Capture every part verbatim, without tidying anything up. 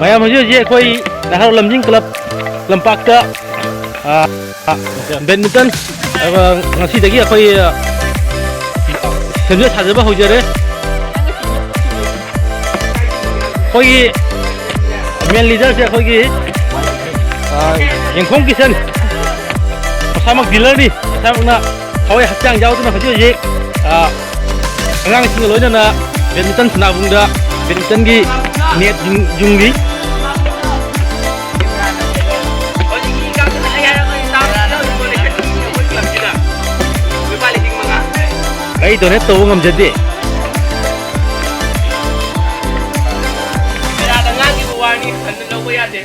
ꯃꯌꯥꯝ, ꯍꯧꯖꯤꯛ ꯍꯧꯖꯤꯛ ꯑꯩꯈꯣꯏ ꯅꯍꯥꯔꯣꯜ ꯂꯝꯖꯤꯡ ꯀ꯭ꯂꯕ ꯂꯝꯄꯥꯛꯇ, ꯑ, ꯑ, ꯕꯦꯗꯃꯤꯟꯇꯟ, ꯑ, ꯉꯁꯤꯗꯒꯤ ꯑꯩꯈꯣꯏ, ꯑ, ꯁꯦꯝꯖ ꯁꯥꯖꯕ ꯍꯧꯖꯔꯦ꯫ ꯑꯩꯈꯣꯏꯒꯤ ꯃꯦꯟ ꯂꯤꯗꯔꯁꯦ ꯑꯩꯈꯣꯏꯒꯤ, ꯑ, ꯌꯦꯡꯈꯣꯝ ꯀꯤꯁꯟ, ꯃꯁꯥꯃꯛ ꯗꯤꯂꯔꯅꯤ, ꯃꯁꯥꯃꯛꯅ ꯊꯋꯥꯏ ꯍꯛꯆꯥꯡ ꯌꯥꯎꯗꯨꯅ ꯍꯧꯖꯤꯛ ꯍꯧꯖꯤꯛ, ꯑ, ꯑꯉꯥꯡꯁꯤꯡꯒ ꯂꯣꯏꯅꯅ ꯕꯦꯗꯃꯤꯟꯇꯟ ꯁꯥꯟꯅꯕꯨꯡꯗ ꯕꯦꯗꯃꯤꯟꯇꯟꯒꯤ ꯅꯦꯠ ꯌꯨꯡ-, ꯌꯨꯡꯂꯤ꯫ ꯑꯩ ꯗꯣꯅꯦꯠ ꯇꯧꯕ ꯉꯝꯖꯗꯦ꯫ ꯃꯦꯔꯥꯗ ꯉꯥꯡꯈꯤꯕ ꯋꯥꯅꯤ, ꯍꯟꯅ ꯂꯧꯕ ꯌꯥꯗꯦ꯫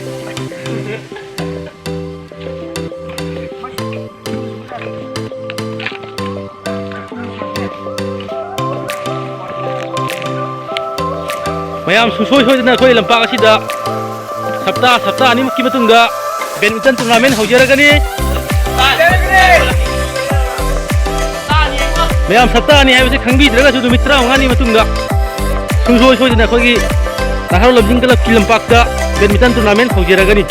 ꯃꯌꯥꯝ ꯁꯨꯡꯁꯣꯏ ꯁꯣꯏꯗꯅ ꯑꯩꯈꯣꯏ ꯂꯝꯄꯥꯛ ꯑꯁꯤꯗ ꯁꯞꯇꯥ, ꯁꯞꯇꯥ ꯑꯅꯤꯃꯨꯛꯀꯤ ꯃꯇꯨꯡꯗ ꯕꯦꯗꯃꯤꯟꯇꯟ ꯇꯣꯔꯅꯥꯃꯦꯟ ꯍꯧꯖꯔꯒꯅꯤ꯫ ꯃꯌꯥꯝ ꯁꯞꯇꯥ ꯑꯅꯤ ꯍꯥꯏꯕꯁꯤ ꯈꯪꯕꯤꯗ꯭ꯔꯒꯁꯨ ꯅꯨꯃꯤꯠ ꯇꯔꯥꯃꯉꯥꯅꯤ ꯃꯇꯨꯡꯗ ꯁꯨꯡꯁꯣꯏ ꯁꯣꯏꯗꯅ ꯑꯩꯈꯣꯏꯒꯤ ꯅꯍꯥꯔꯣꯜ ꯂꯝꯖꯤꯡ ꯀ꯭ꯂꯕꯀꯤ ꯂꯝꯄꯥꯛꯇ ꯕꯦꯗꯃꯤꯟꯇꯟ ꯇꯣꯔꯅꯥꯃꯦꯟ ꯍꯧꯖꯔꯒꯅꯤ꯫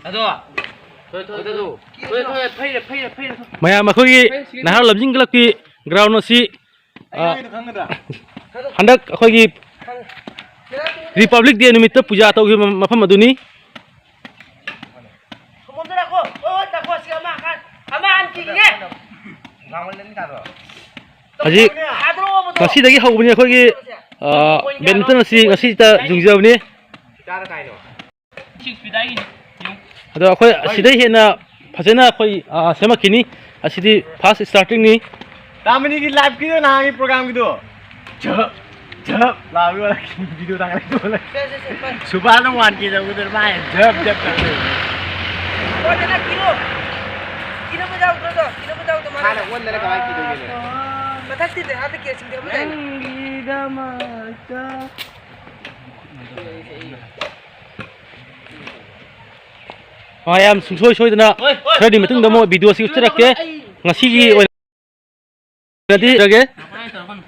ꯑꯗꯣ, ꯊꯣꯏ, ꯊꯣꯏ, ꯊꯣꯏ, ꯊꯣꯏ, ꯊꯣꯏ, ꯐꯩꯔꯦ, ꯐꯩꯔꯦ, ꯐꯩꯔꯦ, ꯊꯣꯏ꯫ ꯃꯌꯥꯝ ꯑꯩꯈꯣꯏꯒꯤ ꯐꯩꯔꯦ, ꯁꯤꯒꯤ ꯅꯍꯥꯔꯣꯜ ꯂꯝꯖꯤꯡ ꯀ꯭ꯂꯕꯀꯤ ꯒ꯭ꯔꯥꯎꯟ ꯑꯁꯤ, ꯑ, ꯍꯟꯗꯛ ꯑꯩꯈꯣꯏꯒꯤ ꯔꯤꯄꯕ꯭ꯂꯤꯛ ꯗꯦ ꯅꯨꯃꯤꯠꯇ ꯄꯨꯖꯥ ꯇꯧꯈꯤꯕ ꯃꯐꯝ ꯑꯗꯨꯅꯤ꯫ ꯁꯣꯝꯗ ꯂꯥꯛꯈꯣ꯫ ꯍꯣꯏ, ꯍꯣꯏ, ꯂꯥꯛꯈꯣ꯫ ꯁꯤ ꯑꯃ ꯍꯥꯟ-, ꯑꯃ ꯍꯥꯟꯈꯤꯒꯦ꯫ ꯍꯧꯖꯤꯛ ꯊꯥꯗꯣꯔꯛꯑꯣꯕ꯫ ꯉꯁꯤꯗꯒꯤ ꯍꯧꯕꯅꯤ ꯑꯩꯈꯣꯏꯒꯤ, ꯑ, badminton ꯑꯁꯤ ꯉꯁꯤꯇ ꯌꯨꯡꯖꯕꯅꯤ꯫ ꯑꯗꯣ ꯑꯩꯈꯣꯏ ꯑꯁꯤꯗꯩ ꯍꯦꯟꯅ ꯐꯖꯅ ꯑꯩꯈꯣꯏ, ꯑ, ꯁꯦꯝꯃꯛꯈꯤꯅꯤ꯫ ꯑꯁꯤꯗꯤ first starting ꯅꯤ꯫ ꯇꯥꯃꯅꯤꯒꯤ live ꯀꯤꯗꯣ, ꯅꯍꯥꯟꯒꯤ program ꯒꯤꯗꯣ꯫ ꯖꯞ, ꯖꯞ ꯂꯥꯎꯔꯒ video ꯊꯥꯒꯠꯂꯛꯇꯧ ꯂꯩ꯫ ꯁꯦ, ꯁꯦ, ꯁꯦ, ꯐꯟ꯫ ꯁꯨꯕꯥꯁꯅ one K ꯇꯧꯒꯗꯧꯔ ꯃꯥ ꯖꯞ, ꯖꯞ ꯇꯧ ꯂꯩ꯫ ꯑꯣꯟꯗꯅ ꯀꯤꯔꯣ꯫ ꯀꯤꯔꯣ ꯌꯥꯎꯗ꯭ꯔꯣ ꯑꯗꯣ? ꯀꯤꯔꯣ ꯌꯥꯎꯗꯣ ꯃꯥꯅ꯫ ꯍꯥꯟꯅ ꯑꯣꯟꯗꯅ ꯀꯃꯥꯏꯅ ꯀꯤꯗꯣꯏꯅꯣ? ꯃꯊꯛꯁꯤꯗ ꯑꯥꯗ ꯀꯦ ꯁꯤꯡꯗꯤ ꯑꯃ ꯂꯩ꯫ ꯅꯪꯒꯤꯗꯃꯛꯇ꯫ ꯃꯌꯥꯝ ꯁꯨꯡꯁꯣꯏ ꯁꯣꯏꯗꯅ ꯈꯔꯗꯤ ꯃꯇꯨꯡꯗ ꯑꯃꯨꯛ video ꯁꯤ ꯎꯠꯆꯔꯛꯀꯦ꯫ ꯉꯁꯤꯒꯤ ꯑꯣꯏꯅꯗꯤ ꯂꯣꯏꯔꯒꯦ꯫